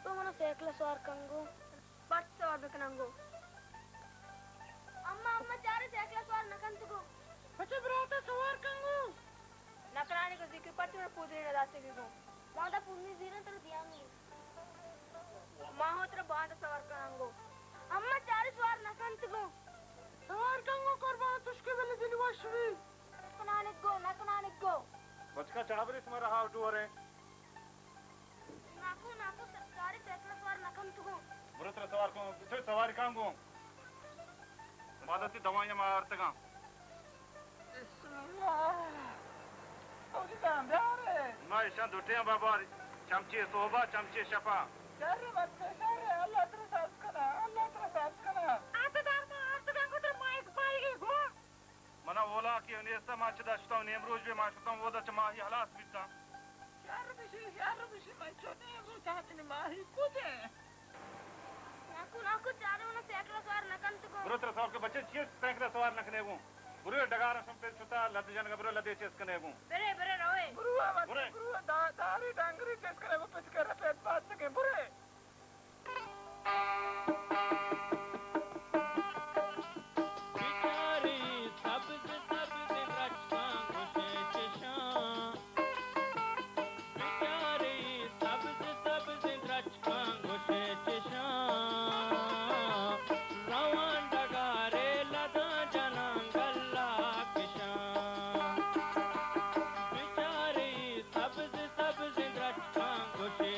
تو منا سائیکل ءَ سوار کن گوں۔ بس سوار بکناں گوں۔ اما، اما، چارے سائیکل ءَ سوار نہ کنت گوں۔ بچے براتا سوار کن گوں۔ نہ کنانی گوں زیکی پرچہ منا پودری نہ داتے گوں۔ باندا پودری زیرن ترا دیاں گوں۔ ما ہوں ترا باندا سوار کناں گوں۔ اما، چارے سوار نہ کنت گوں۔ سوار کن گوں قربان، تشکے بلے دل وش بی۔ نہ کنانت گوں، نہ کنانت گوں۔ بچکا چابری شما رہا ڈورے۔ ناکو، ناکو، ساری سائیکل سوار نہ کنت گوں۔ برو ترا سوار کن، چل سواری کن گوں۔ ما دستی دوائیاں ما آرتگاں۔ بسم اللہ۔ اوجی جان، بیارے۔ ما ایشاں دوٹیاں ببار، چمچے صحبا، چمچے شپا۔ شر مت، شر، اللہ ترا ساز کنا، اللہ ترا ساز کنا۔ آتے دار ما آرتگاں گوں ترا ماہیگ پائیگی گوں۔ منا اولاکے نیست، ما چدا شتاں نیمروچ بے، ما شتاں اودا چہ ماہی ہلاس بیتاں۔ شر بشی، شر بشی، من چو نیمروچ آتنی ماہی کجے؟ ناکو، ناکو، چارے منا سائیکل سوار نہ کنت گوں۔ برو ترا سوار کہ بچے چیز سائیکل سوار نہ کنے گوں۔ برو ڈگار شم پہ شتا لد جنگ، برو لدے چیز کنے گوں۔ برے، برے روے۔ برو، برے۔ برو، دا-، داری ڈنگری چیز کنے گوں، پچ کر پیت بات سکے، برے۔ بچارے سبز سبز درچکاں گوشے چشاں۔ بچارے سبز سبز درچکاں گوشے چشاں۔ روان ڈگارے لداں جناں گلہ کشاں۔ بچارے سبز سبز درچکاں گوشے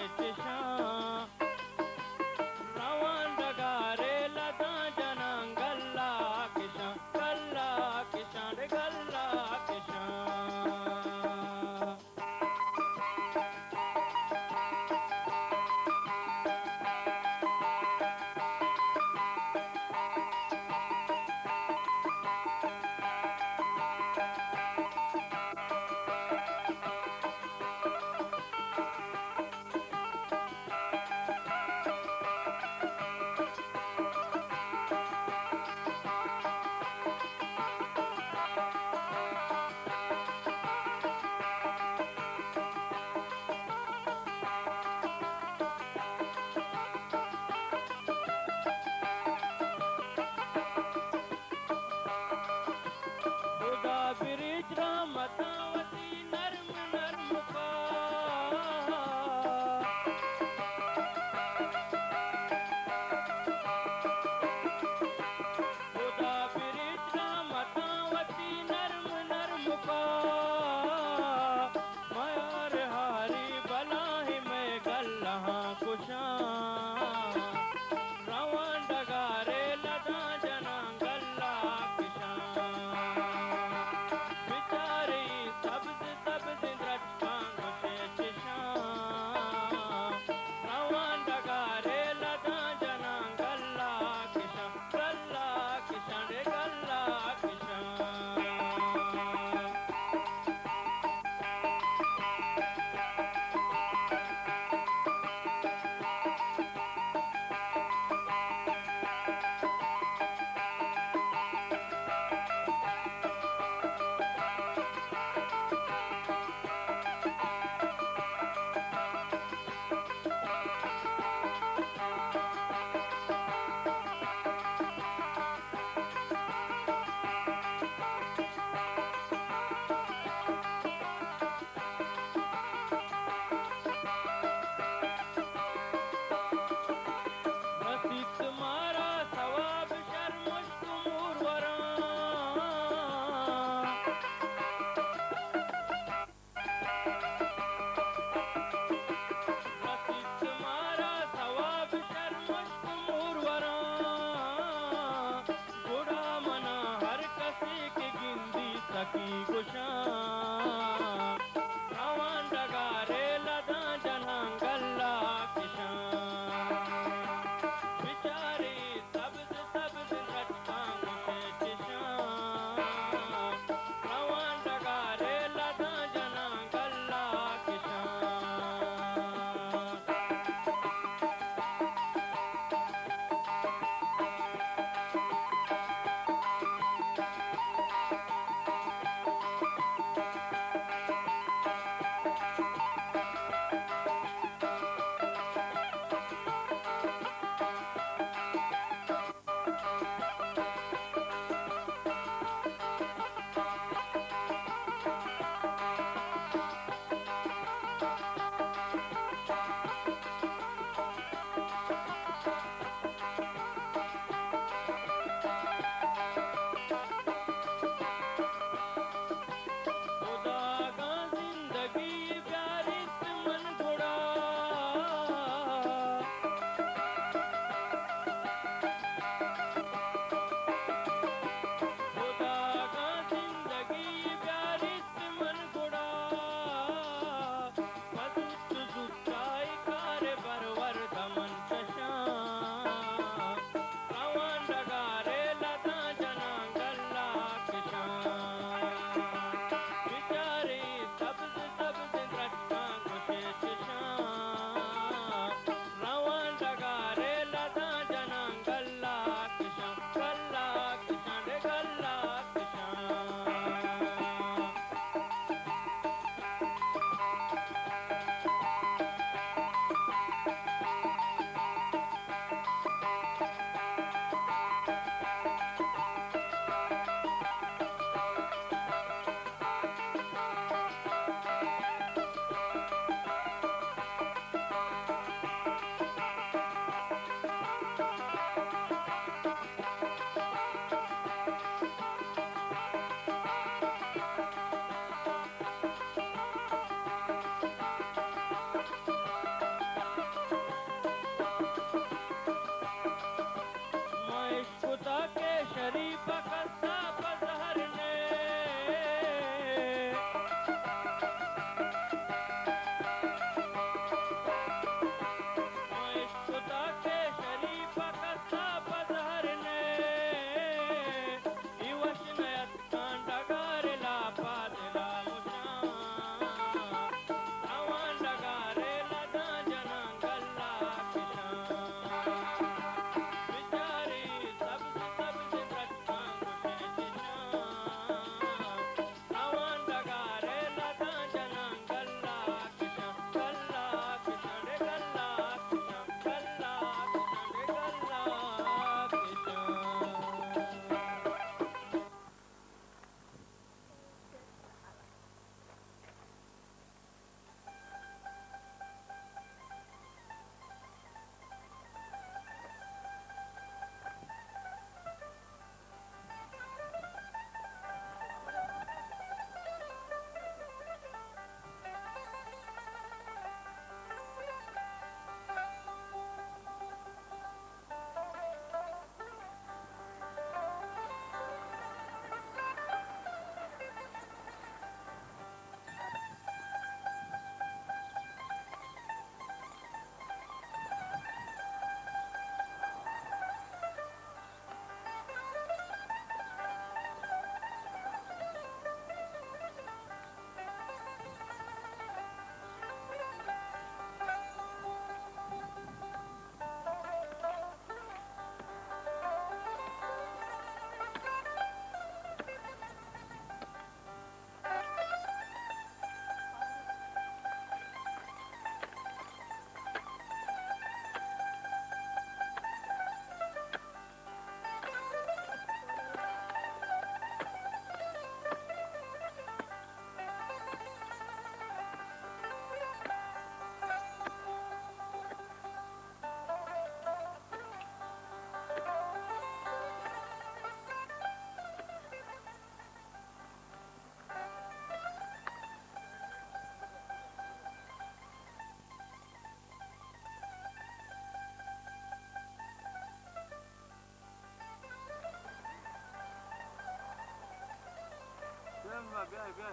السلام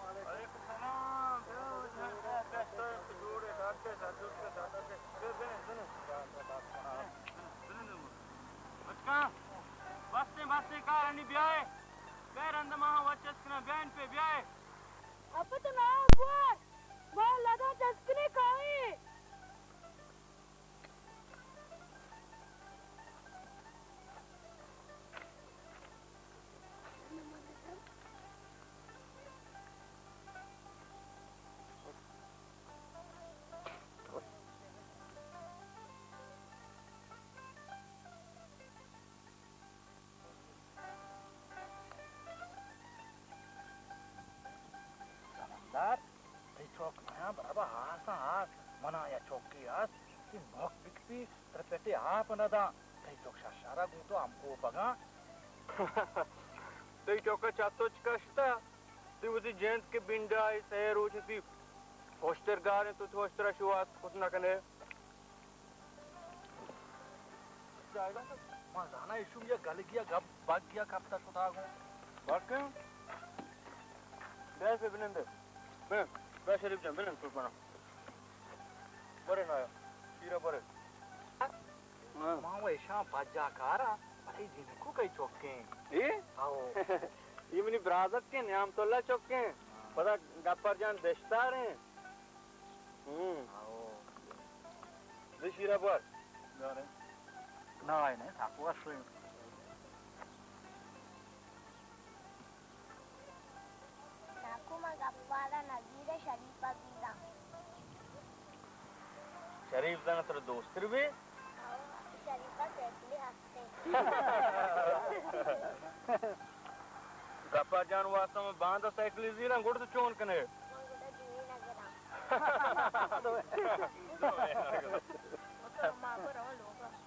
علیکم۔ وعلیکم السلام۔ بیا، بیا، بیا، بیا، تو جوڑ ئے، ڈاکٹر صاحب، ڈاکٹر صاحب، بیا، بیا، بیا۔ بچکاں، بستیں، بستیں کار انی بیائے۔ بیا رند ما وت چست کناں، بیائن پہ بیائے۔ اپت نام بوار، ما لگا چست کنے کائے۔ سمندر، تئی چوک میاں برابر ہاس آں ہاس۔ منا یا چوکے ہست کہ مک بکپی، ترپٹے آپ نہ داں۔ تئی چوک ششارا گوں تو ہم کوپگاں۔ تئی چوکا چتو چکشتا؟ تئی وتی جند کہ بنڈا ای سہ روچ تی ہوشتر گاریں، تو ہوشترا شوات کت نہ کنے۔ ما زاناں ایشو یا گلگی یا گپ بگی یا کپتا شتا گوں۔ بکن۔ بیس بنندے۔ بن، بن شریف جان، بنند قربانا۔ برے نا، شیرا برے۔ ہاں۔ ما و ایشاں پجا کارا، بلے جنکو کئی چوکیں۔ اے؟ آو۔ یہ منی برازت کے نیام تولا چوکیں۔ ہاں۔ پدا گپر جان دشتاریں۔ ہوں۔ آو۔ دے شیرا بوار۔ دارے۔ نہ آئے نہیں، ساکو اصلیں۔ ناکو ما گپارا نزیر شریفا گیرا۔ شریف زاناں ترا دوستر بی؟ آو، شریفا سیکلی ہستے۔ گپار جان واسطہ من باندا سائیکل زیراں، گڑا تو چون کنے؟ من گڑا دوئیں نہ گراں۔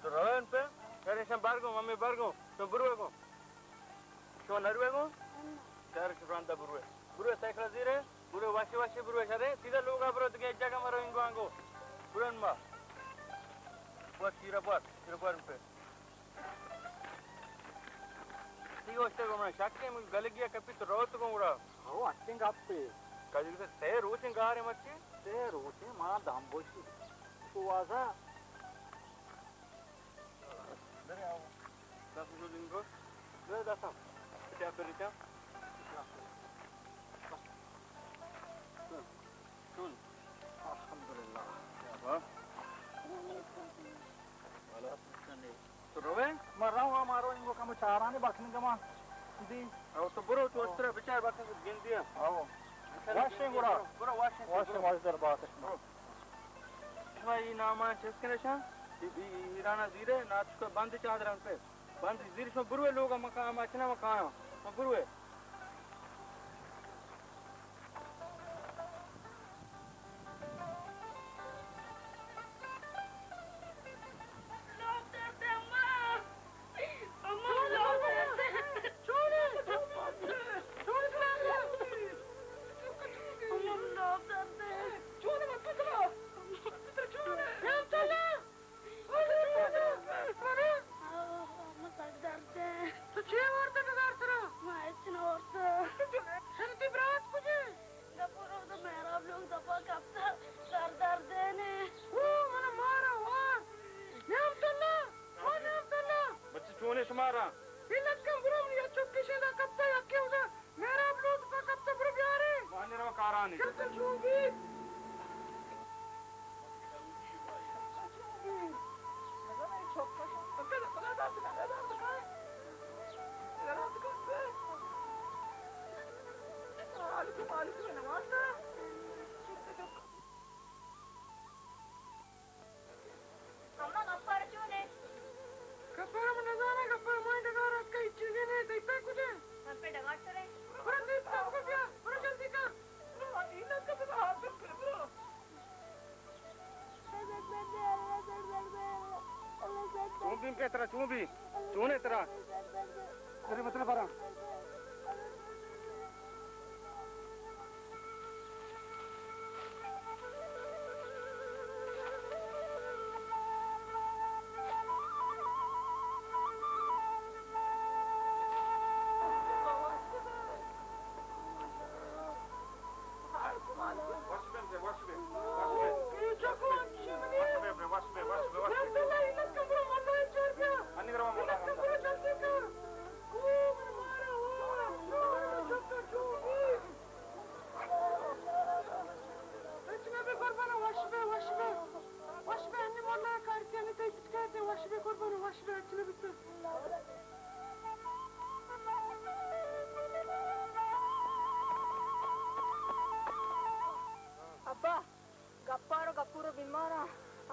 تو روین پہ؟ شر ایشاں بار گوں، ممی بار گوں، تو بروے گوں۔ شما نروے گوں؟ شر شپران دا بروے۔ بروے سائیکل زیرے، بروے واشی واشی بروے شرے، سیدھا لوگا برو دگہ جگہ مرو انگوانگو۔ برن ما۔ بس شیرا بس، شیرا بس پہ۔ تئی اوشتگ ءَ من شک ایں، من گلگی ءَ کپیت روت گوں گڑا۔ ہو، انچیں گپے۔ کدی سہ روچیں گار ایں مرچی؟ سہ روچیں، ما دم بوشی۔ تو وازا۔ درے آو۔ دست شو دن کو۔ درے دستم۔ کیا پریشان؟ چون؟ الحمدللہ۔ کیا با؟ والا پوچھنے۔ تو روے؟ ما رو، ما رو انگو کم چارانے بکنگا ما۔ دی۔ او تو برو، تو استرا بچار بکن گندیا۔ او۔ واشیں گڑا۔ برو، واشیں، واشیں، برو۔ واش در باتش۔ برو۔ شما ای نامان چست کنشان؟ ای، ای، ایرانا زیرے، ناچکا بند چادران پہ۔ بند زیر شما بروے لوگا مکان، ما چنا مکان، شما بروے۔ آہ، من سک درد ایں۔ تو چے وارتہ ڈگار سرا؟ ما ہچ نہ وارتہ۔ شر، تئی برات کجے؟ گپور تو مہراب لوگ دپا کپتہ، سر درد ایں نے۔ او، منا مارا وار۔ نعمت اللہ، او نعمت اللہ۔ بچے چونے شمارا؟ اے لکا برو، منی چکی شیدا کپتہ، یکے اودا۔ مہراب لوگ پا کپتہ، برو بیارے۔ وانے رو کارانے۔ چل، چل، چون بی؟ چون بی؟ نزاناں، اے چک کش۔ مالک، مالک نہ وانتا۔ اماں گپار چون اِنت؟ گپار من نزاناں، گپار مئے ڈگار اتکا، ہچ چیزے نہ اِنت، تئی پت کجا اِنت؟ من پہ ڈگار سر اِنت۔ برو تئی پت کو بیا، برو جلدی کن۔ برو، اے لنکا پہ ہاتھ کن، برو۔ چون بی پہ ترا، چون بی؟ چون اِنت ترا؟ ارے مطلب برا۔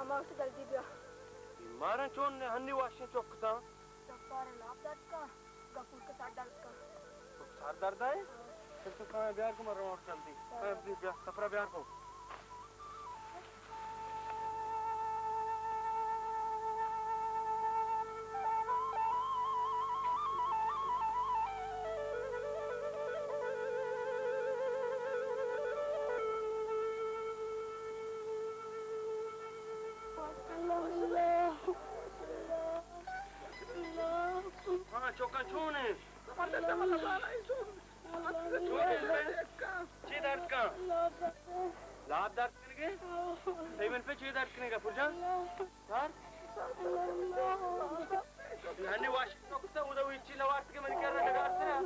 ماما گوشت جلدی بیا۔ بیماراں چون ہنی واشیں چک تاں؟ جبار لاپ درد کن، گپور کے سر درد کن۔ تو سر درد ہے؟ پھر تو کہاں بیار کو، من رواں جلدی۔ ہاں۔ بیا، بیا، سفرا بیار کو۔ ہاں، چکاں چون انت؟ چون انت؟ چی درد کن؟ لاپ درد کنگے؟ تئی من پہ چی درد کنگے، گپور جان؟ سر؟ ہنی واشی تو کتا، اودا ہچی نوارت کہ منی کرا ڈگار سرا۔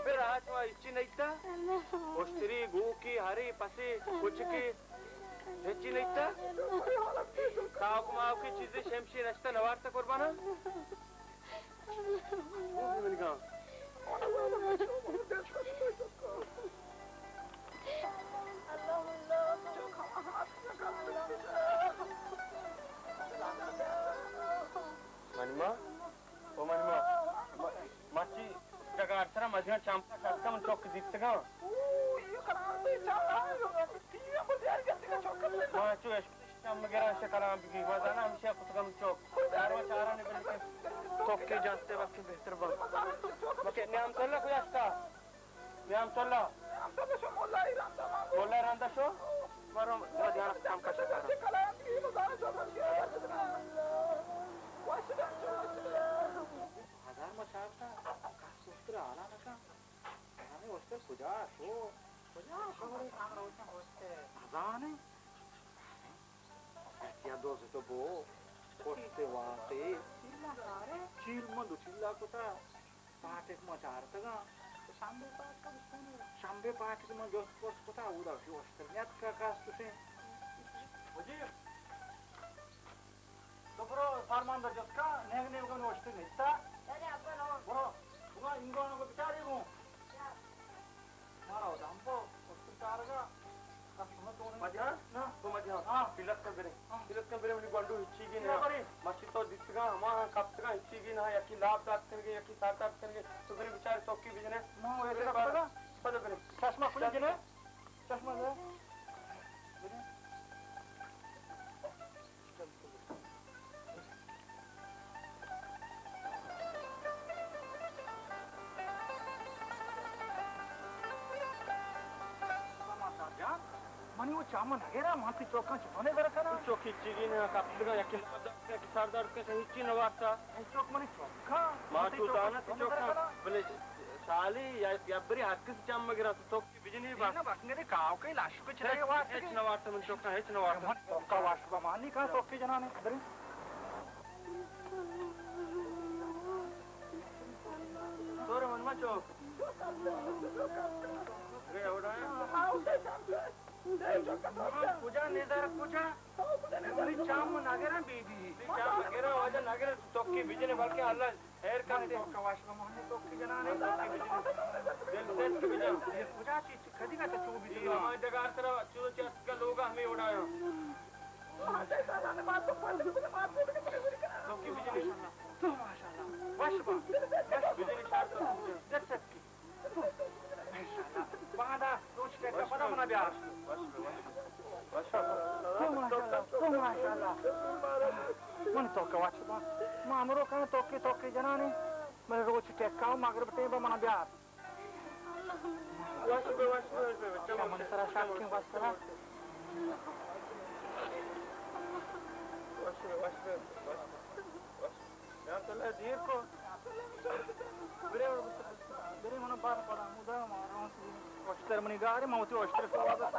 پھر آج ما ہچی نیتا؟ اشتری، گوکی، ہری، پسی، کچکی، ہچی نیتا؟ تاک ماوکی چیزی شمشی نشتا نوارتا قربانا؟ منی ماں، او منی ماں، ما، ما چی ڈگار سرا مزیاں چمپا کتگاں، من چک دیتگاں۔ ما چو عشق چم گران شہ کلام بگی، ما زاناں ہمشی ءَ کتگ ہم چک۔ دارو چارانی بلکہ چکی جنتے وقتی بہتر بنت۔ بلکہ نیام تلا کجا شتا؟ نیام تلا؟ مولا رندا شو؟ مرو، ما دیانا کم کشتا۔ ہزار ما چارتا، کس اشتر حالا نکن۔ زانئے اشتر کجا شو؟ کجا شو؟ ہمے کام روچاں اشتر۔ نزانئے؟ احتیاط دوز تو بو، کشتے واتے۔ چیلا کارے؟ چیل من دو چیلا کتا۔ پاٹک ما چارتگاں۔ تو شنبے پاٹک بستانے؟ شنبے پاٹک ما جست پرس کتا، اودا شو اشتر نیت کا کاستشیں۔ مجیب، تو برو فرمان در جست کا، نیگ نیگ اشتر نیتا۔ برو، برو، انگانو کو بچاری گو۔ مارا دم پہ اشتر چارگا۔ مجان؟ نا۔ تو مجان۔ ہاں۔ پیلت کن برے۔ ہاں۔ پیلت کن برے، منی گونڈو ہچی گی نہ۔ برے۔ مچی تو دیتگا، ہما کپتگا ہچی گی نہ، یکی لاپ دات کنگے، یکی سر دات کنگے۔ تو برے بچار چکی بجنے۔ ما وہ ایسا برے، کپتگا؟ پدا برے۔ چشمہ کجا جنے؟ چشمہ دے۔ برے۔ منی وہ چام نگرا، من تی چوکاں چتونے در کناں؟ چوکی چیگی نہ کپتگا، یکی لاپ دات، یکی سر درد کن، ہچی نہ وارتا۔ اے چوک منی چوکاں، ما من تی تو چوکاں دانا تی چتونے در چوکاں، کناں؟ بلے سالی یا، یا بری ہر کس چام مگرا تو چوک بجنی بس۔ نہ بس، میرے کاؤ کے لاش کو چلے واسطے۔ ہچ نہ وارت من چوکاں، ہچ نہ وارت۔ من چوکا واش بمانی کا چوکی جنانے، برے۔ تو رے من ما چوک۔ گئے اوڑا ہے۔ کجا نیزار کجا؟ منی چام نگرا بی بی۔ چام نگرا، واجہ نگرا، چوکی بجنے بلکہ اللہ خیر کن۔ تو کواش بمانی تو کی جنانے؟ دل سست بجن۔ یہ کجا چی، چی، کدی کا چو بی؟ یہ ہمارے ڈگار سرا چو چست کا لوگ ہمیں اڑایا۔ تو کی بجنے؟ تو ماشاءاللہ۔ وش با۔ وش بجنے شرط۔ دل سست کی۔ باندا روچ ٹیکا پدا منا بیار۔ تو ماشاءاللہ، تو ماشاءاللہ۔ من تو کواچ با۔ ما امرو کن تو کی، تو کی جنانی۔ من روچ ٹیکا و مغرب ٹیم با منا بیار۔ وش بے، وش بے، وش بے، چلو، من سرا شاک کن وش سرا۔ وش بے، وش بے، وش بے۔ یا تو اللہ دیر کو۔ برے، برے، منو بار پڑا، مدا مارا۔ اشتر منی گارے، موتی اشتر سوا۔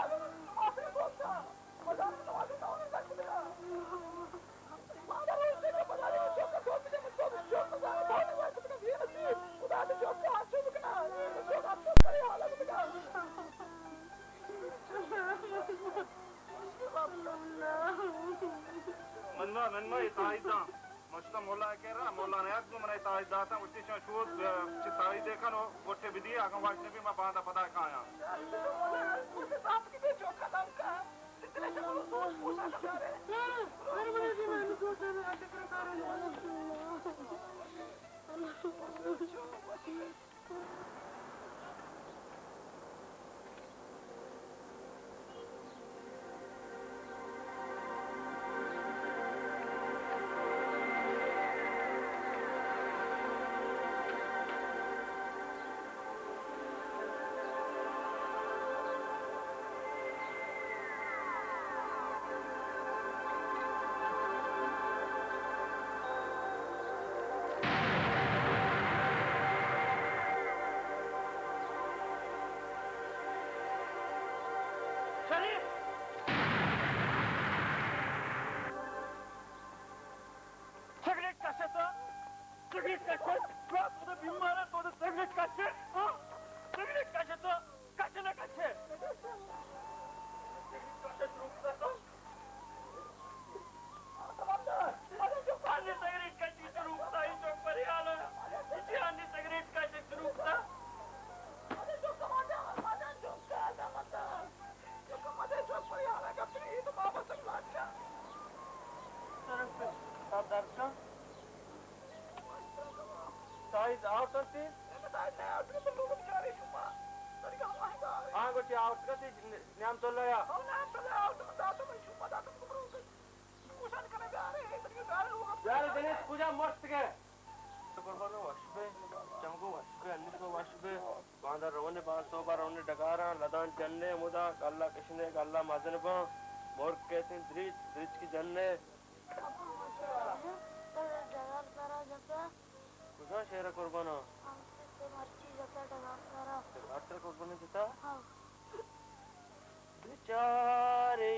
من ما، من ما اتحادی داں۔ مشتم مولا کرا، مولا نیاد گو من اتحادی داتاں، وتی شما شود، چی تحادی دیکھن و وٹے بدی، اگاں واش نبی ما باندا پدا کایاں۔ سگریٹ کشے تو؟ سگریٹ کشے؟ تو تو بیمار ہے، تو تو سگریٹ کشے؟ ہاں؟ سگریٹ کشے تو؟ کشے نہ کشے؟ سگریٹ کشے تو روک تو۔ آنی سگریٹ کشی تو روک تو، ای چوک پر یالا۔ ای آنی سگریٹ کشے تو روک تو۔ سر پہ سر درد کن۔ سائز آؤٹ کرتے؟ ہاں، گوشی آؤٹ کرتے، نعمت اللہ یا۔ یار جنیس کجا مرت گئے؟ قربان وش بے، چمگو وش بے، انی تو وش بے۔ باندا رونے، بان صوبہ رونے ڈگاراں، لدان جنے مدا، گلہ کشنے، گلہ مزن باں، مرگ کیتیں دریچ، دریچ کی جنے۔ ڈگار سرا جتا۔ کجا شہر قربانا؟ ہم تو مرچی جتا ڈگار سرا۔ ڈگار سرا قربانا جتا؟ ہاں۔ بچارے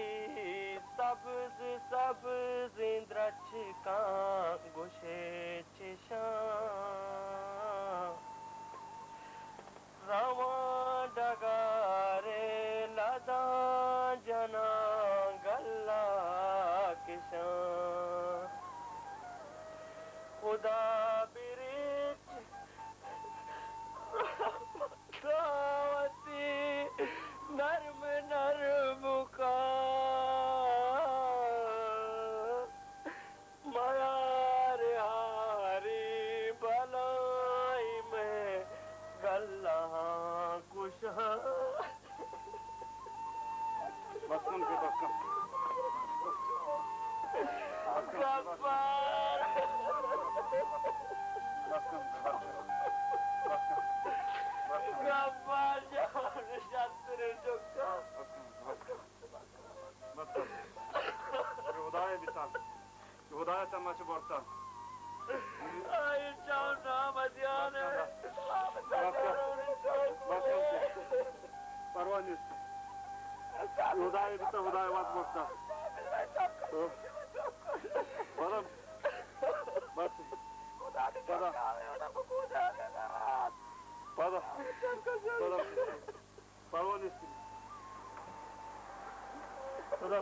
سبز سبزیں درچکاں گوشے چشاں، رواں ڈگارے لداں جناں گلہ کشاں۔ خدا برچ تو وتی نرم نرم کن، میار ہاری بلائی میں گلہاں کشاں۔ بس کن، بس کن۔ گبار۔ بس کن، بس کن۔ بس کن۔ بس کن۔ گبار جان، شتر چکا۔ بس کن، بس کن۔ بس کن۔ خدای بیتان۔ خدای تماچ برتا۔ آئی چاو نام دیانے۔ بس کن۔ بس کن۔ پرواہ نیست۔ خدای بیتا، خدای وت برتا۔ بس۔ بس۔ پدا۔ پدا۔ پدا۔ پرواہ نیست۔ پدا۔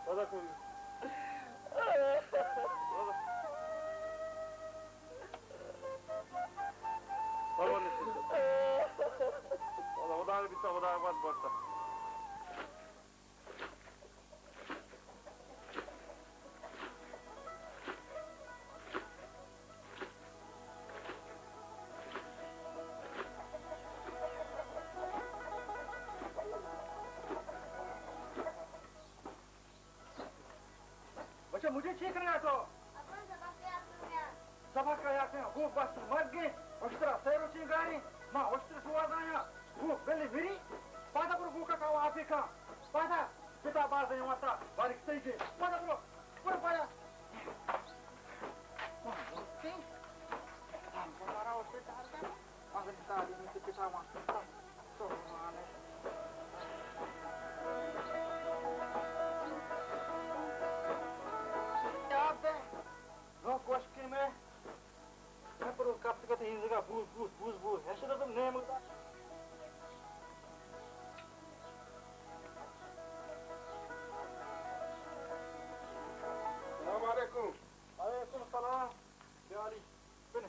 پدا کن۔ پدا۔ پرواہ نیست۔ پدا۔ خدا بیتا، خدا وت برتا۔ بچہ، مجھے چی کرنا تو؟ سبق یاد کرنا۔ گو بس مرگیں، اشترا سہ روچیں گاریں، ما اشتر سوازایاں۔ گو بلے میری، پادا برو گو کا کاو آپے کا۔ پادا، پتا باز نہیں ہوتا، باریک صحیح کے۔ پادا برو، برو پادا۔ ہم تو مارا اشتر کار کا، مگر تعلیم کے پتا وہاں۔ یاد دے، لوگ گوشت کہ میں، میں پر کپت کت ہینزگا بوز، بوز، بوز، بوز۔ ایسے تو تم نیم۔ السلام علیکم۔ وعلیکم السلام۔ بیاری۔ بنے۔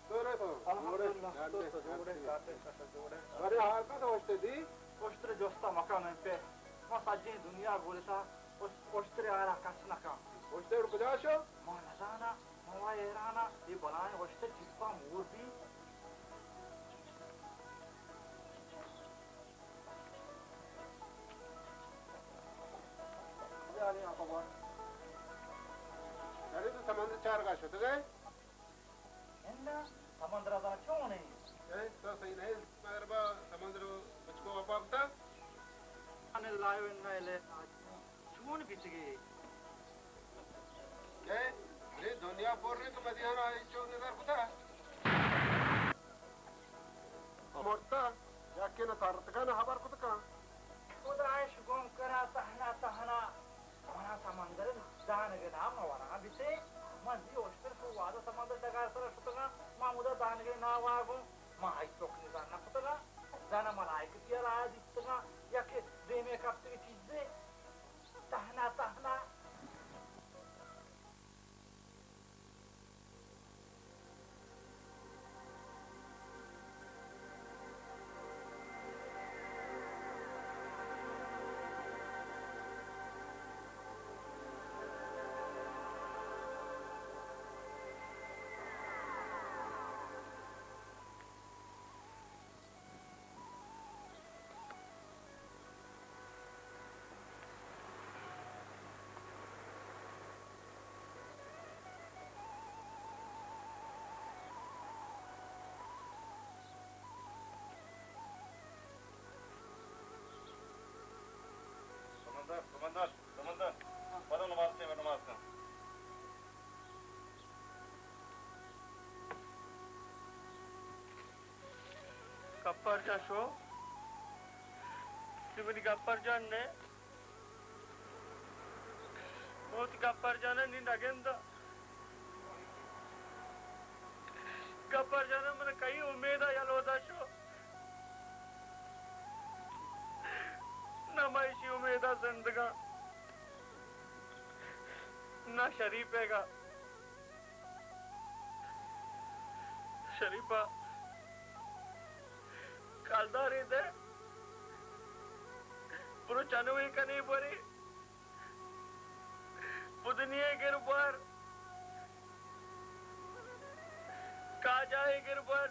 تو رے تو؟ الحمدللہ، جوڑے، تو تو جوڑے، جوڑے۔ کاتے کسا جوڑے۔ ارے حال پہ تو اشتے دی؟ اشتر جوستا مکان پہ۔ سجیں دنیا گولتا، اس-، اشتر آرا کس نہ کن۔ اشتر کجا شو؟ ما نزانا، ما وا حیرانا، اے بلائیں اشتر چپا مور بی۔ یعنی تو سمندر چارگا شتگئے؟ اناں، سمندر ءَ زاناں چون انت؟ اے، تو صحیح نہ انت۔ مگر با سمندر بچکو وفا کتا۔ انا للہ و انا الیہ راجعون۔ چون بیتگی؟ اے، اے دنیا پر انت تو مدیانا ہچو نظر کتا۔ مرتا، یکے نہ ترتگا نہ خبر کتگا۔ خدایش گم کرا تہنا تہنا۔ منا سمندر دانگ نام وراں بیتے، من دی اوشتر سو واد سمندر ڈگار سرا شتگاں، ما مدا دانگ نام واگوں، ما ہچ چک نزان نہ کتگاں، زانا ملائکتی را دیتگاں، یا کہ دیمے کپتگی چیزے، تہنا تہنا۔ سمندر، سمندر، سمندر۔ پدا نماز کن، نماز کن۔ گپر جان شو؟ تئی منی گپر جان نے؟ من وتی گپر جان ءَ نی نگنداں۔ گپر جان ءَ من کئی امید ءَ یلہ دات شو؟ نہ من ایشی امید ءَ زندگاں، نہ شریف ئیگ ءَ۔ شریفا، کلدارے دے، برو چنوے کنے برے، پدنی ئے گر بر، کاجا ئے گر بر،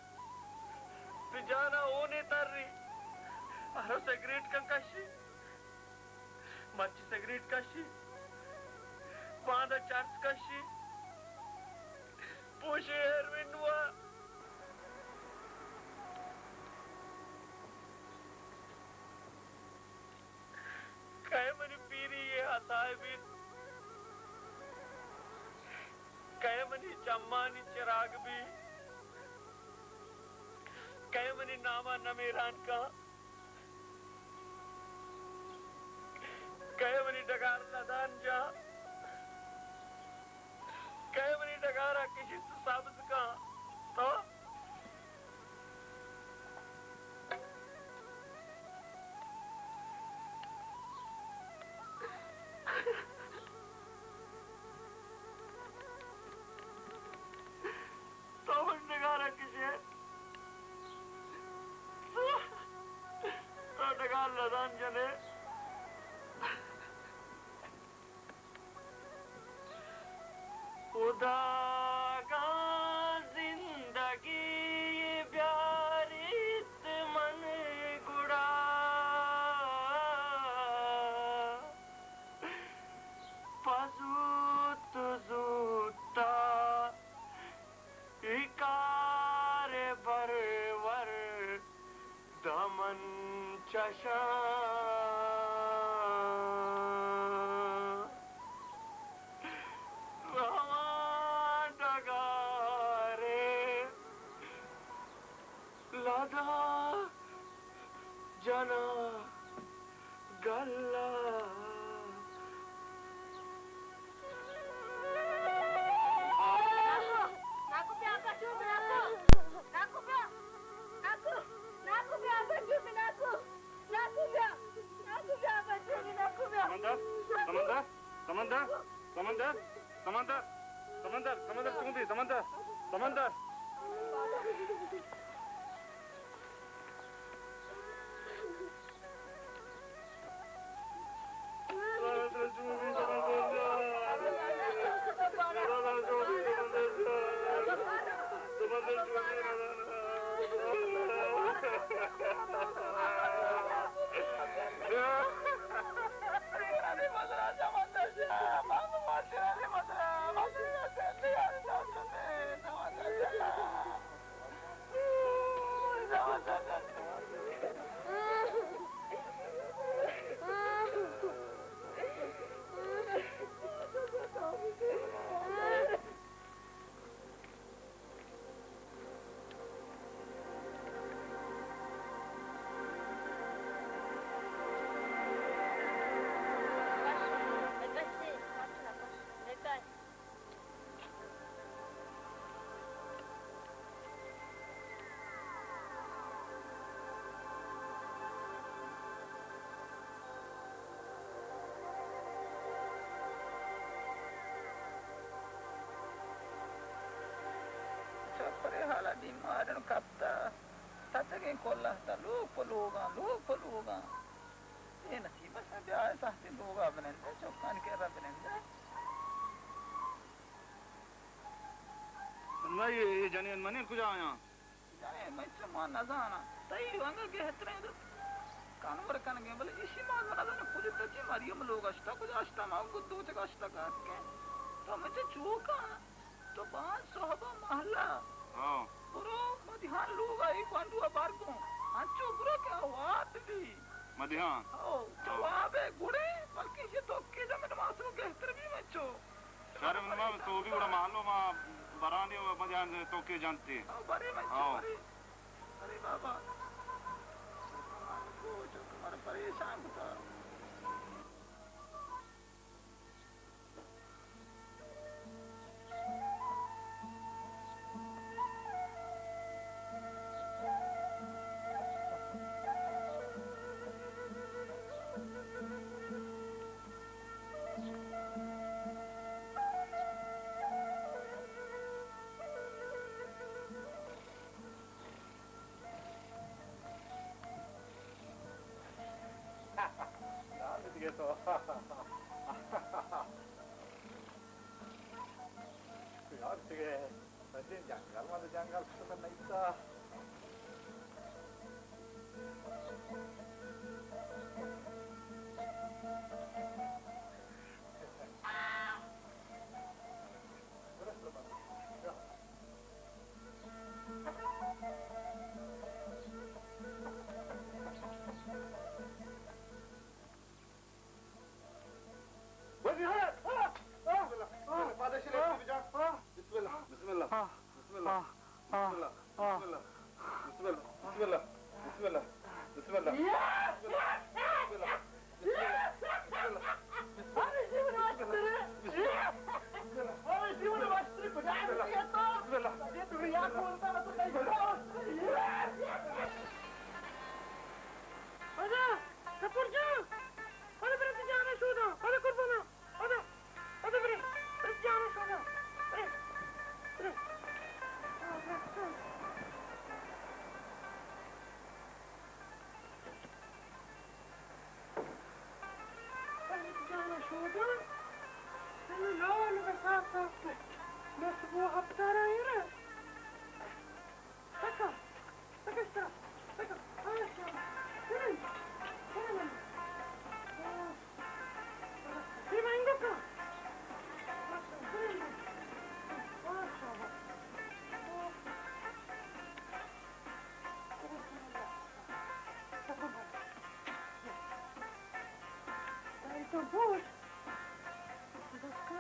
تئی جانا ہونے تری، ہر سگریٹ کن کشی۔ مرچی سگریٹ کشی، باندا چرس کشی، پوشی ہیروئن وا۔ کئے منی پیری ءِ عطا بیت؟ کئے منی چمانی چراگ بیت؟ کئے منی ناما نمیران کن؟ کئے منی ڈگار لدان جاں؟ کئے منی ڈگارا کشیت سبز کن؟ تو؟ تو من ڈگارا کشے، تو ڈگار لدان جنے۔ خداگاں زندگی بیاریت من گڑا، پہ زوت زوتا اے کار برور دمن چشاں۔ رواں ڈگارے لدا جنا گلا۔ ناکو، ناکو بیا، بچو، ناکو۔ ناکو بیا۔ ناکو، ناکو بیا، بچو، ناکو۔ ناکو بیا۔ ناکو بیا، بچو، ناکو بیا۔ سمندر، سمندر، سمندر، سمندر، سمندر، سمندر، سمندر، چون بی، سمندر، سمندر۔ چہ پرے حالا بیمارن کپتا، تچگیں کلہ تا لوگ پہ لوگاں، لوگ پہ لوگاں۔ اے نصیب است، بیا اے ساعتی لوگا بنندے، چکانی کرا بنندے۔ من بھائی، اے جنین منی کجا آیاں؟ جنین من چہ ما نزاناں۔ تئی انگا گہتریں کانور کنگیں، بلے ایشی ما نزاناں کجا تچی مریم لوگ اشتا، کجا اشتا، ما گد دوچگ اشتا کاتکیں۔ تو من چہ چوکاں۔ تو باز سہب ء مہلہ۔ ہاں۔ برو مدیحان لوگ ء اے گونڈو ء بار کن۔ انچو برو کہ آ واب بی۔ مدیحان؟ ہو، تو ہاں۔ واب ء گڑے، بلکہ یہ تو کے جا من ماسو گہتر بی من چو۔ شر من ما تو بھی گڑا مہلو ما برانی و مدیحان تو کے جانتے۔ ہاں، برے من چو، ہاں۔ برے۔ ارے بابا۔ مارا پریشان کتا۔ یار دیگه تو. یار دیگه. سجن جنگل، ما تو جنگل شکر نیستا. بسم اللہ، بسم اللہ، پادشاہ علی بجا. بسم اللہ، بسم اللہ، بسم اللہ. بسم اللہ، بسم اللہ، بسم اللہ، بسم اللہ، بسم اللہ. پدا، کپور جان، پدا برنت جان شودا، پدا قربانا، پدا، پدا برے، برنت جان شودا، برے، برے. برنت جان شودا، لال بساتا، نسبو ہفتارا ایرا. تکا، تکا اشترا، تکا، آ، شاباش. بلند، بلند. آ، بلند. آ، شاباش. آ، شاباش. تکا، بلند. آ، تو بوش. بس.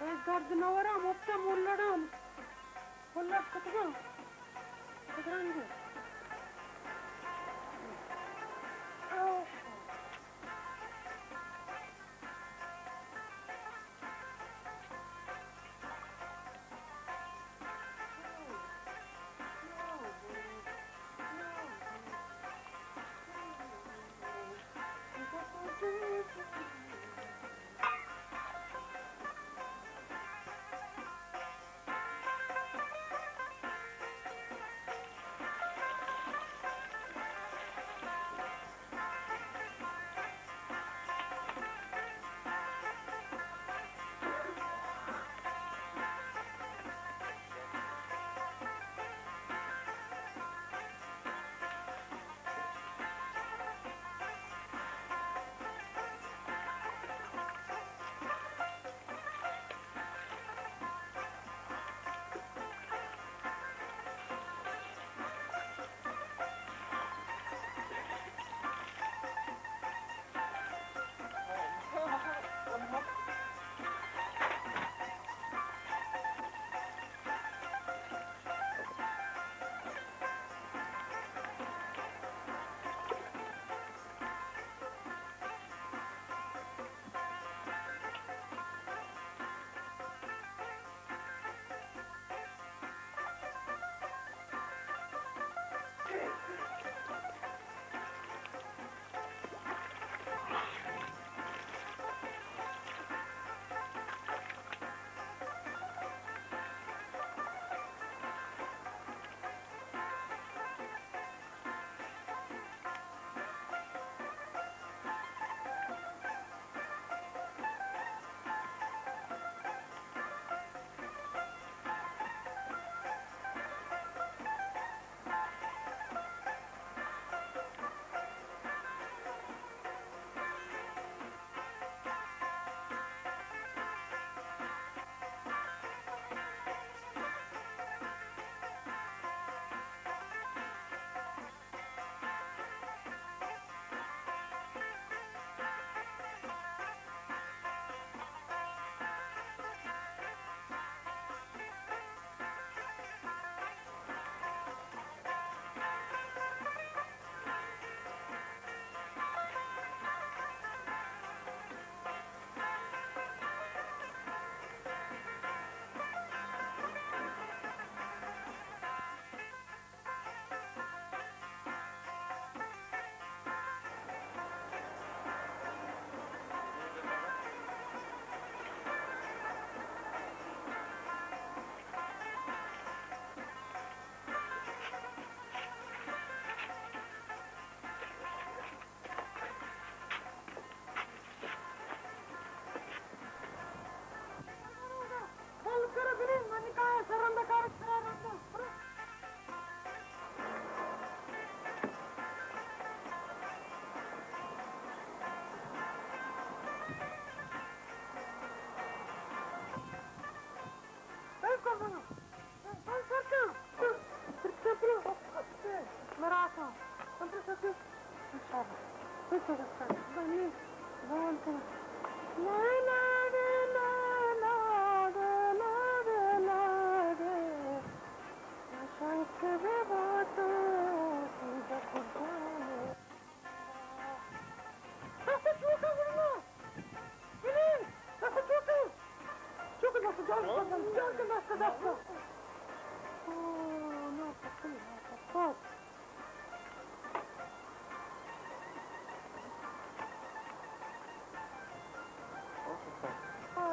اے درد نہ وراں، مپت ءَ ملڑاں، ملڑ کتگاں، بدرنگ.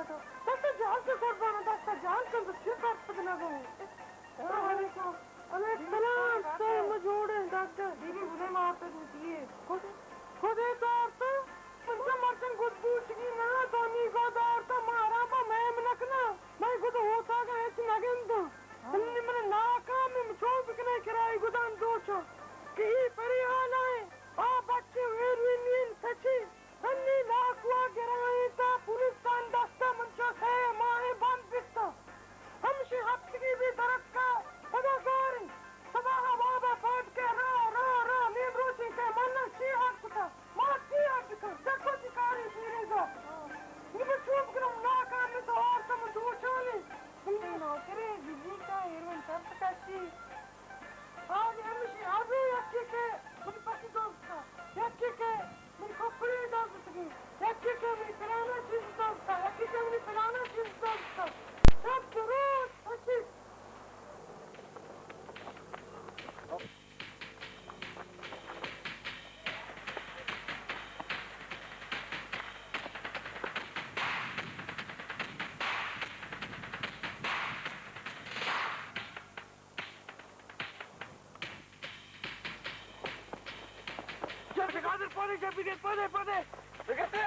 دست جان کن قربان، دست جان کن، تو چی کار پد نہ گئے؟ السلام علیکم۔ علیکم السلام، سر میں جوڑ ہیں ڈاکٹر۔ بی بی بلے مارتا دوتی ہے۔ خود، خود ہے دارتا، من کا مرچن گد بوچگی نا، تو نیگا دارتا، مارا با میں منکنا، میں گد ہوتا گا ہچ نگند۔ انی من ناکام، من چون بکنے کرائی گدان دوچا۔ کہ ای پری حالا ہے، آ بچے ویروی نین سچی۔ انی لاکوا گرائینتا پولیسان دستا، من چو سئے ماہ بند بیتا۔ ہمشی ہفتگی بی درتکا پدا گاریں۔ صباحا وابا پاد کے را، را، را، نیم روچی کے من چی حق کتا؟ ما چی حق کن؟ چکو چی کاری پیرے گا؟ نی من چون کنم ناکام تو آرتا من دوچانی۔ نوکرے جی جی کا ایرون شرط کشی۔ آج ہمشی آجو یکی کہ منی پتی دوستا، یکی کہ منی کپڑے دزتگی، یکی کہ منی فلانا چیز دزتا، یکی کہ منی فلانا چیز دزتا۔ شب روز پتی۔ چپ قادر پانے، چپ بگیر، پانے، پانے۔ بگتے۔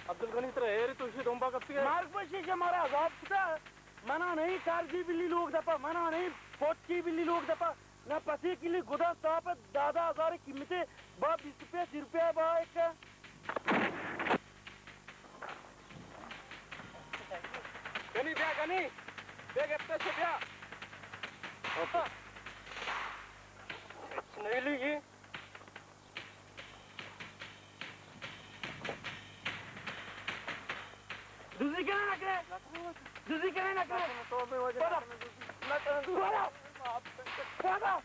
عبدالغنی ترا ہیری تو اشی دمبا کپتی ہے۔ مارک بشی کہ مارا عذاب کتا۔ منا نہیں کارگی بلی لوگ دپا، منا نہیں پوچی بلی لوگ دپا۔ نہ پسی کلی گدان تاپ دادا ہزار قیمتے با بیس روپیہ، سی روپیہ با ایک۔ گنی بیا، گنی بیا، گپتے سے بیا۔ نہیں لیگی۔ دزی کنئے نہ کنئے؟ دزی کنئے نہ کنئے؟ پادا! پادا! پادا!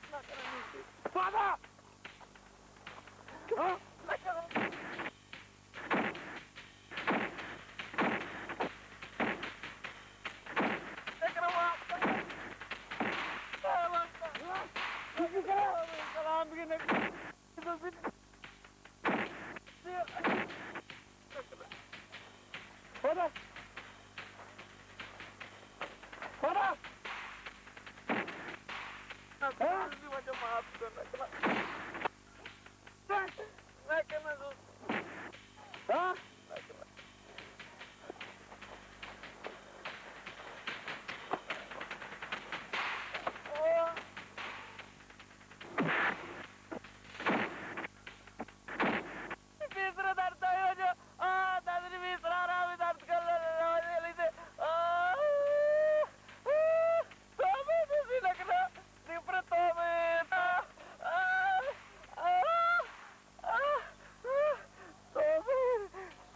ہاں؟ سلام۔ پادا! پادا! ہاں؟ ہاں؟ پیسرا درد آیا جو، آ، دادری پیسرا را بھی درد کر رہا ہے، آ، آ، توبہ، دوسری لگنا، دیپر توبہ، آ، آ، آ، آ، آ، توبہ۔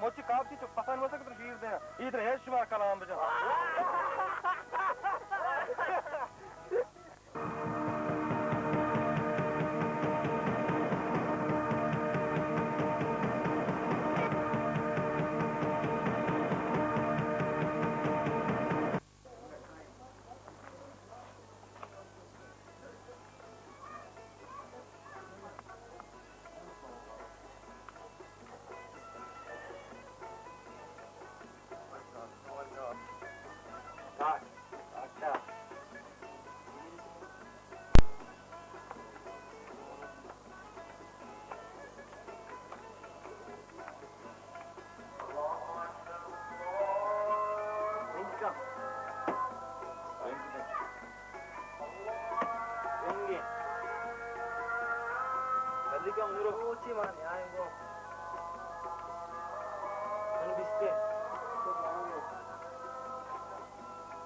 مچ کاپچی چو پسند وسک تو شیر دے، ای تر ہیش شما کلام بجا۔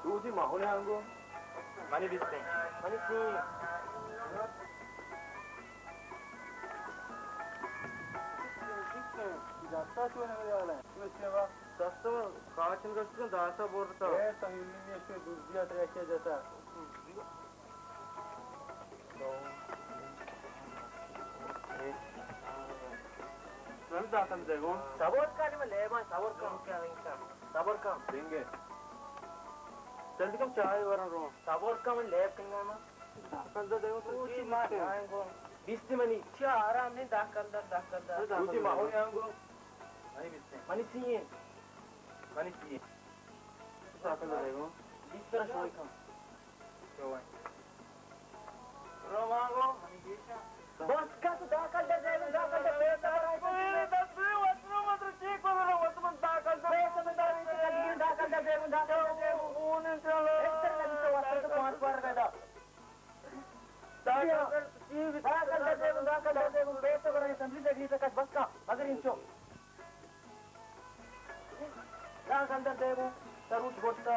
دوزی ماحول آنگو۔ منی بیستیں۔ منی سی۔ دستا چون ہے؟ دستا کاچن گشتن، داسا برتا۔ اے سہیلی نیشتے دزیا ترے کے جتا۔ من داخل دے گو۔ صبر کن، من لیباں، صبر کن۔ صبر کن۔ دینگے۔ جلدی کم، چائے ورن رو۔ صبر کن، من لیب کنگا ما۔ داخل دے گو تو چی مار آئیں گو۔ بیستی منی۔ چی آرام نہیں، داخل در، داخل در۔ تو چی ماحول آئیں گو۔ منی بیستی۔ منی سی ہے۔ منی سی ہے۔ داخل دے گو۔ بیست را شوئی کم۔ بس کس داخل در دے، داخل در دے۔ داخل در دے، داخل در دے۔ داخل در دے گوں، سروچ گوشتا۔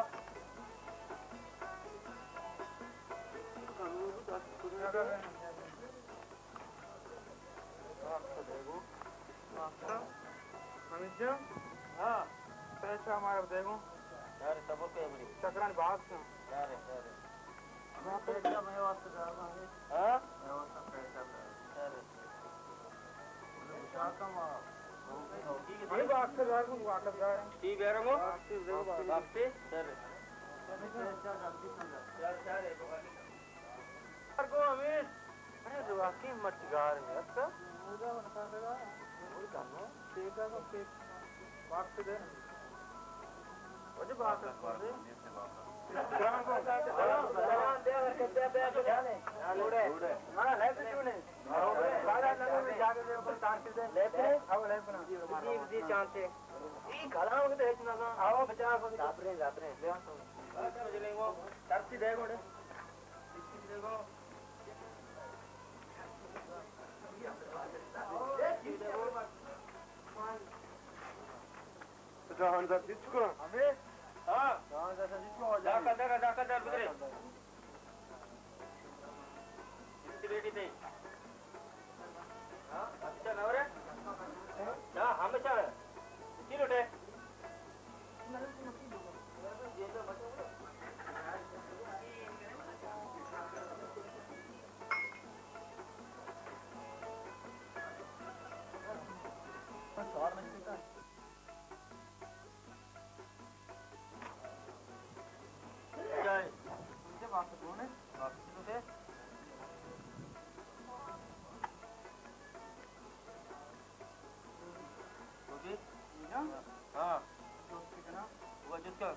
حمید جان۔ ہاں۔ پیسہ ہمارا دے گوں۔ یار، صبر کے بڑی۔ چکران باز کن۔ یار، یار۔ ہاں؟ سر۔ یہ باکس دار کو، باکس دار۔ ٹی بیرنگو؟ باکس دار۔ باکس سر۔ سر کو ہمیں۔ ارے واقعی مرچگار ہے، اچھا۔ باکس دے۔ جہان دست چکا۔ ہمیں؟ ہاں۔ جہان دست چکا۔ داخل در، داخل در بدرے۔ بیٹی تئی۔ ہاں، اچھا نہ ہو رہے؟ ہاں، ہم اچھا ہے۔ چی لوٹے؟ ہاں۔ وہ جس کا۔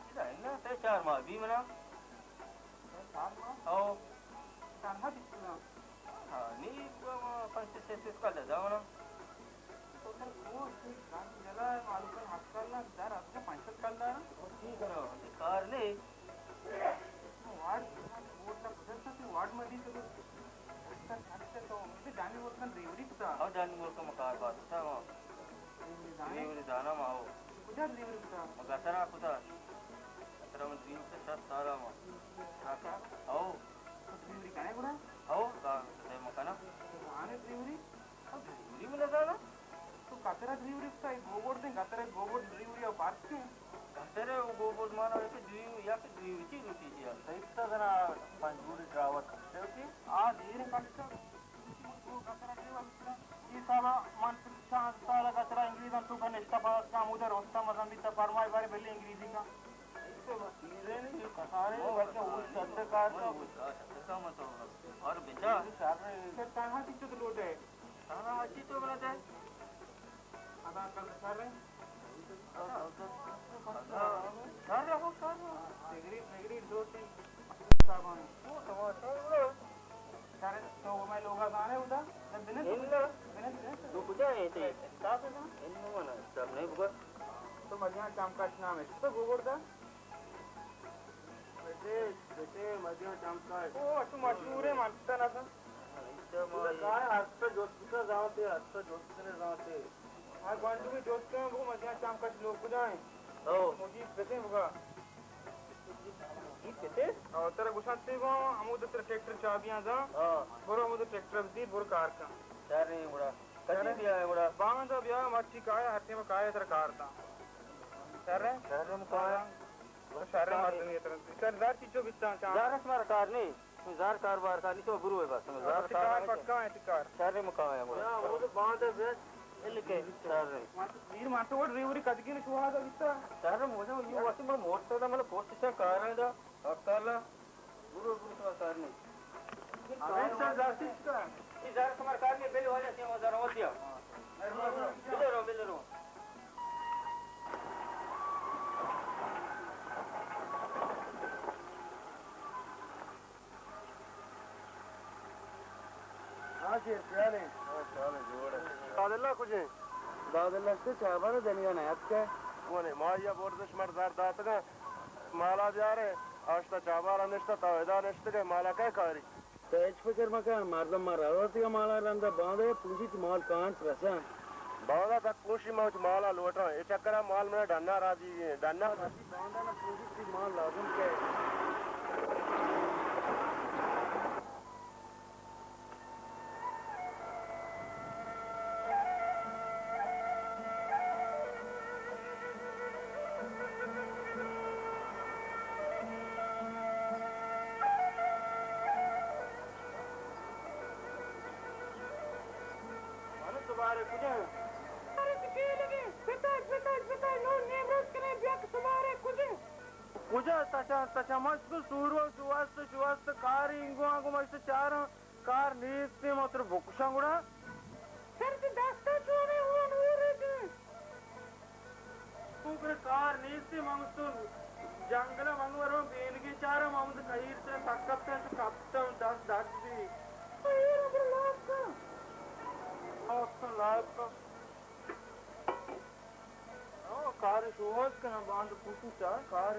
ادا اناں سہ چار ماہ بی منا۔ سہ چار ماہ؟ او۔ تنہا بیت کنا؟ ہاں، نی پنچ شش سال دادا منا۔ تو سر کو گاندی جلا ہے، معلوم ہے، ہفتہ نا در ہفتہ پنچ سال کل دارا۔ ٹھیک ہے نا، کار نہیں۔ وارڈ ووٹ نا پوزیشن تے وارڈ ما دی تو سر، اچھا، تو مجھے جانی ووٹ کن ریوری کتا۔ او جانی ووٹ کن مکار بات کتا۔ ڈیلیوری دانا ما ہو۔ کجا ڈیلیوری کتا؟ ما گسرا کتا۔ گسرا من ڈیلیوری کتا، شست سالا ما۔ اچھا۔ او۔ تو ڈیلیوری کنے گڑا؟ او، کا، کتے مکانا۔ تو زانے ڈیلیوری؟ او، ڈیلیوری من زانا۔ چمکش نام است تو بگردا؟ بٹے، بٹے، مزیاں چمکش۔ او، تو مشہور ہے، من تو نہ سن۔ تو کائے ہست جست کتا زانتے، ہست جست کنے زانتے۔ ہاں، گوانڈو بھی جست کنے، بگو مزیاں چمکش لوگ کجائیں؟ او۔ مجیب پتے بگا۔ مجیب پتے؟ او، ترا گوشان تے با، ہمود تر ٹریکٹر چابیاں زان۔ ہاں۔ برو ہمود ٹریکٹر دی، برو کار کن۔ شر نہیں گڑا۔ کدی بیا ہے گڑا؟ باندا بیا، مرچی کائے، ہر ٹیم کائے، تر کار تا۔ شر ہے؟ شر ہم کائے۔ شر مردمی تر۔ شر زار چیچو بیتاں چاں۔ زار اس مارا کار نہیں۔ زار کار بار کار نہیں، تو برو ہے بس۔ زار کار پکا ہے، کار۔ شر مکا ہے گڑا۔ ہاں، وہ تو باندا بیا۔ شر ہے۔ میر مانتو وڑ ریوری کدگی نے شوہا دا بیتا۔ شر مجھے یہ وقت میں موٹر دا، مطلب، پوسٹ سے کار ہے دا۔ اکالا۔ برو، برو، تمہار کار نہیں۔ ہمیں سر ذاتی چکا؟ یہ زار تمہار کار نہیں، بل والا سے ہزار اور دیا۔ بل رو، بل رو۔ ہاں شیر، خیال ہے۔ ہاں، خیال ہے، جوڑ ہے۔ داداللہ کجے؟ داداللہ سے چابار دنیا نہ اتکے۔ کونے، ما یا بردش مر زار داتگا۔ مالا بیارے، آشتا چابارا نشتا، تا ادا نشتگے، مالا کئے کاری؟ تو ہچ فکر مکن، مردم ما روتگا مالا رندا، باندا پوشی چی مال کانت رسن۔ باندا تک پوشی ما چی مالا لوٹاں، اے چکرا مال منا ڈنا را دی، ڈنا۔ باندا نہ پوشی چی مال لازم کئے۔ من سبارے کجا؟ ارے تو کیلگے، بتاش، بتاش، بتاش، نو نیم روز کنے بیا کہ سبارے کجا؟ کجا تچا، تچا مست سورو، شوست، شوست، کار اینگو آنگو مست چاراں۔ کار نیست، ما ترا بکشاں گڑا۔ سر تو دستا چونے ہون ہو رہے تھے۔ تو کرے کار نیست، من تو جنگل من وروں بینگی چارا، من تو کہیر سے سکتا، تو کپتا، دست درد بھی۔ تو یہ ربر لاپ کا۔ لاپ کا، لاپ کا۔ ہاں، کار شوہاز کناں، باند پوٹو چا کار۔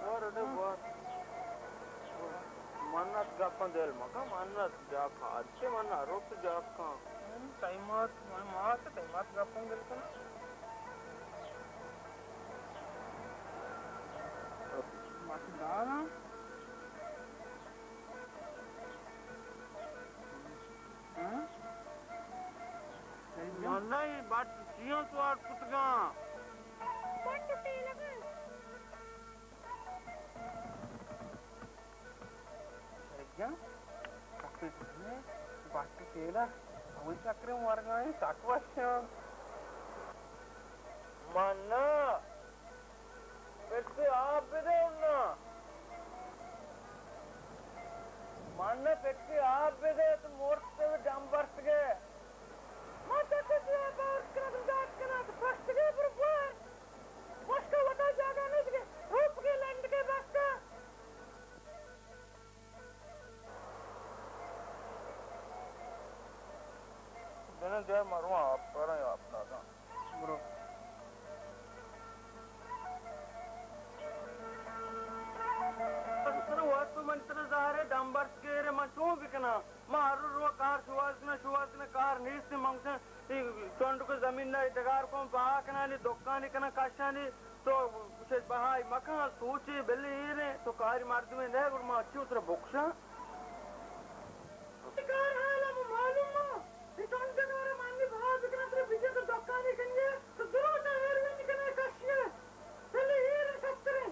بار اڈے بار۔ منت گپاں دل مکن، منت جاکاں، اچھے من روت جاکاں۔ تئی مات، من مات، تئی مات گپاں دل کن۔ مات داراں۔ ہاں؟ من نہ اے بٹ چیاں سوار کتگاں۔ بٹ تیلگا۔ شریف جان، کپے کتنے؟ بٹ تیلا۔ اوی چکرے ورگا اے، سک وشاں۔ من نہ۔ پکے آپ بدے اناں۔ من پکے آپ بدے تو مرت ڈم برتگے۔ ما چکے چیا بار کناں، دات کناں تو پشتگے پر بوار۔ پشت وتا جاگہ نہیں دے، روپ کے لنڈ کے بستا۔ بنا جائے مرواں آپ کراں، آپ داداں۔ برو۔ ترا وت من ترا زہرے ڈمبرس گیرے، من چون بکناں؟ من ہر رو کار شواز کناں، شواز کناں، کار نیست۔ من گوشاں، اے چنڈک زمین ءَ ڈگار کن، بہا کنانی، دکانی کناں، کشانی۔ تو گوشے بہائی مکن، سوچے بلے ایریں، تو کاری مردمے نہ، گڑا ما چی ترا بکشاں؟ کار حال ہم معلوم ما۔ اے چون جگارا مانی بہا بکناں، ترا بجے تو دکانی کنگے، تو دروشا ہیروین کنے کشیے۔ بلے ایر شتریں۔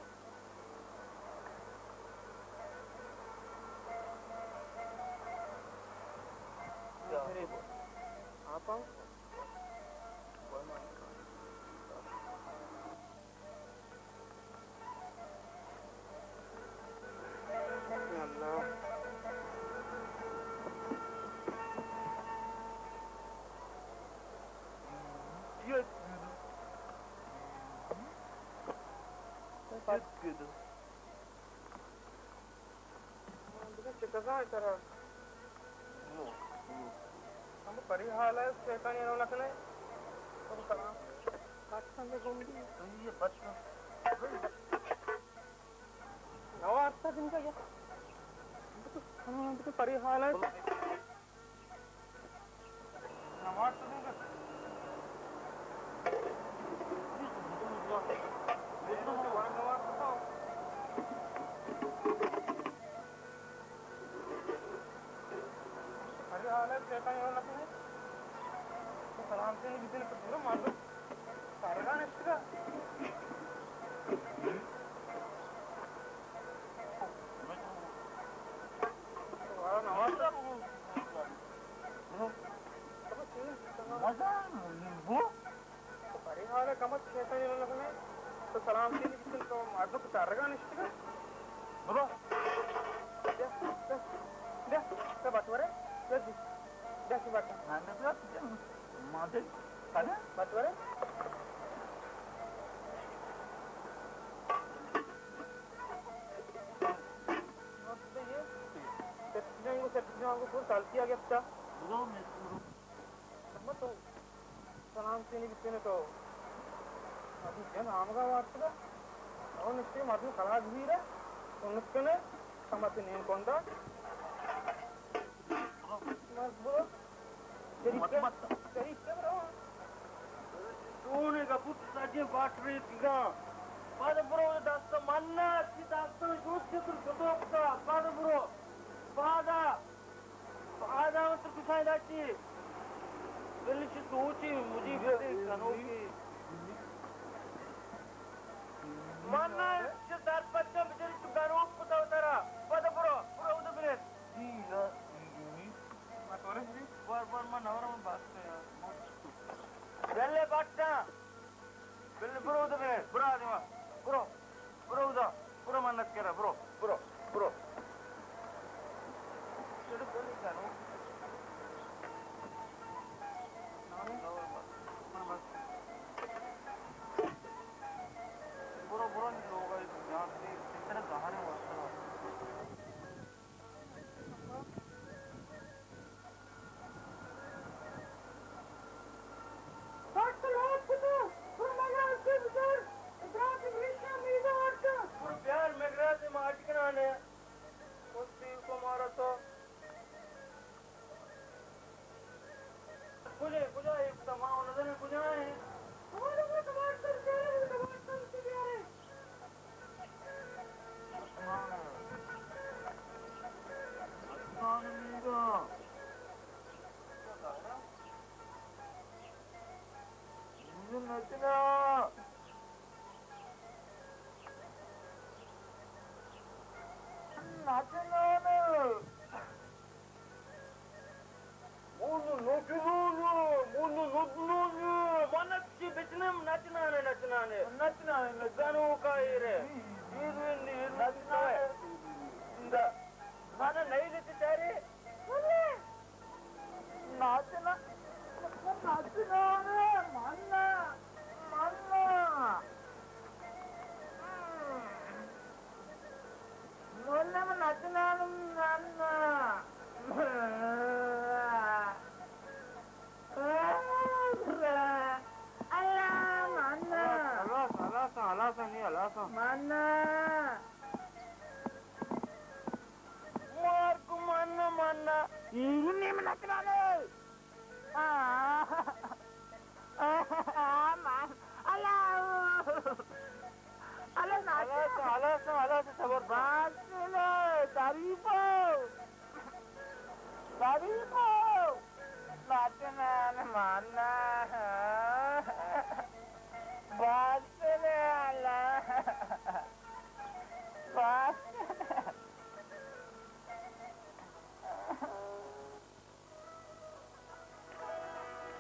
آپاں؟ اللہ۔ بگن چہ کزا ءَ ترا؟ ہم پری حال ہے، شیطانی رو نکنے۔ تم سلام۔ بات سمجھ گم دی۔ تو یہ بات نوارتا دن کا کیا؟ ہم تو پری حال ہے۔ نوارتا دن کا۔ ارے حال ہے، شیطان یہاں لگنے۔ تو سلام سے نہیں، کسی نے تو پورا مار دو۔ سارے گانے اس کا۔ تمہارا نواب صاحب۔ مزہ، وہ۔ تو پری حال ہے، کمک شیطان یہاں لگنے۔ تو سلام سے نہیں، کسی نے تو مار دو، سارے گانے اس کا۔ برو۔ دے، دے، دے، دے بات ورے، دے جی۔ دے سی بات۔ ہاں، میں تو آپ کے ماں سے کھانا بات ورے۔ سیٹ جائیں گے، سیٹ جائیں گے، پورا سال کیا گیا بچہ۔ برو، میں برو۔ سلام چینی بیتنے تو۔ ابھی جن آمگا وارتگا۔ اور نشتے مردم خلاص بھی رہا۔ سنت کنے، سمت نیم کوندا۔ بس برو۔ شریف کے، شریف کے برو۔ سونے کا پوت سجے باٹری پیگا۔ بعد برو دست منا، چی دست شوت کے تر شتوک کا۔ بعد برو۔ بعد آ۔ آدم تو کسان داشتی۔ بلے چی سوچی مجھے بدے کنوکی۔ من چہ در پچا بچاری تو گنوک کتا ترا۔ پدا برو، برو اود بنند۔ بر، بر، من نورم بات کن یار۔ بلے بٹا۔ بلے برو اود بنند۔ برو آدم، برو۔ برو اودا، برو منت کرا، برو، برو، برو۔ برو، برو، لوگ آئی جان تے، اتنا گہرے واسطہ۔ سخت لوٹ کتو، پر مگراز کے بزرگ، ادراک ریشہ میزہ آٹکا۔ پر پیار مگراز ما اٹکنانے، کشتی کو مارا تو۔ کجا، کجا ہے؟ ما نظر کجا ہے؟ ہمارے کو کمار کر دے، کمار کر دے۔ نچنا۔ نچنا۔ مونو نچنانو، مونو نچنانو، من چی بچنم نچنانے، نچنانے۔ نچنانے، نچنانے۔ گنوکا ایرے۔ ایرے، ایرے، نچنانے۔ دا۔ من نہیں لتی چارے۔ نچنا، نچنانے، من، من۔ مولا من نچنانم نانا۔ اللہ من۔ ہلاس، ہلاس، ہلاس، ہلاس، نی ہلاس۔ من۔ مار کو من، من۔ ایرو نیم نچنانے۔ آہ، آہ، آہ، مان۔ اللہ۔ اللہ ناچ۔ اللہ سے، اللہ سے، اللہ سے صبر کر۔ بس لے، تعریف ہو۔ تعریف ہو۔ ناچنا، ماننا۔ بس۔